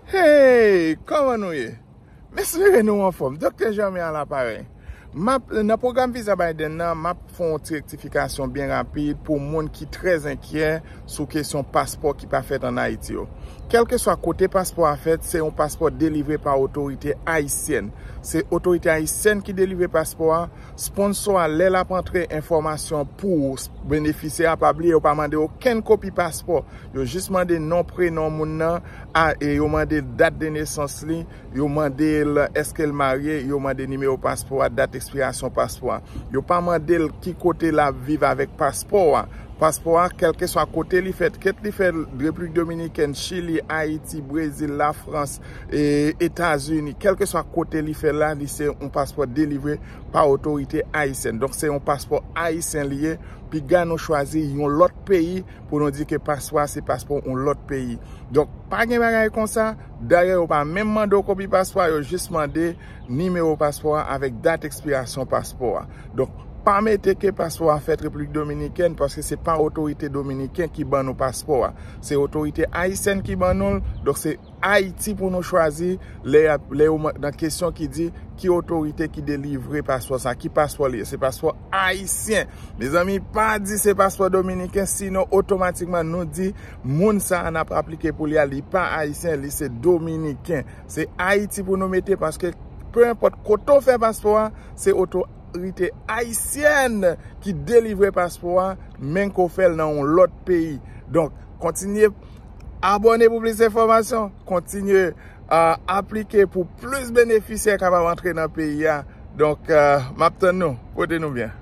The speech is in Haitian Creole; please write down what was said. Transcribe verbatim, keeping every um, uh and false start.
Hey, kòman nou ye? M espere nou anfòm. Doktè Germain a laparèy. M ap, nan pwogram viza Biden nan, m ap fè yon ti rektifikasyon byen rapid pou moun ki trè enkyè sou kesyon paspò ki pa fèt ann Ayiti yo. Kèlkeswa kote paspò a fèt, se yon paspò delivre pa otorite ayisyèn. Se otorite ayisyèn ki delivre paspò a. Sponsò a, lè l ap antre enfòmasyon pou benefisyè a, pa bliye yo pa mande okenn kopi paspò. Yo jis mande non, prenon moun nan, a, e yo mande dat de nesans li, yo mande l èske l marye, yo mande nimewo paspò a, dat ekspirasyon paspò a. Yo pa mande l ki kote l ap viv avèk paspò a. Paspò a, kèlkeswa kote li fèt, kèt li fèt Repiblik Dominikèn, Chili, Ayiti, Brezil, Lafrans, e Etazini, kèlkeswa kote li fèt la, li se yon paspò delivre pa otorite ayisyèn. Donk, se yon paspò ayisyen li ye. Piga nou chwazi yon lòt peyi pou nou di ke paspò a se paspò yon lòt peyi. Donk, pa gen bagay konsa. Dayè, yo pa menm mande w kopi paspò a, yo jis mande nimewo paspò a avèk dat ekspirasyon paspò a. Donk, pa mete ke paspò a fèt Repiblik Dominikèn, paske se pa otorite dominiken ki ban nou paspò a. Se otorite ayisyèn ki ban nou l. Donk, se Ayiti pou nou chwazi lè y ap, lè yo man-, nan kesyon ki di ki otorite ki delivre paspò sa, ki paspò li ye. Se paspò ayisyen. Mezanmi, pa di se paspò dominiken, sinon otomatikman nou di moun sa a n ap aplike pou li a, li pa ayisyen, li se dominiken. Se Ayiti pou nou mete, paske pe enpòt kote w fè paspò a, se otorite ayisyèn ki delivre paspò a, menm ke w fè l nan yon lòt peyi. Donk, kontinye abòne pou plis enfòmasyon, kontinye, a, aplike pou plis benefisyè kapab antre nan peyi a. Donk, a, m ap tann nou, pote nou byen.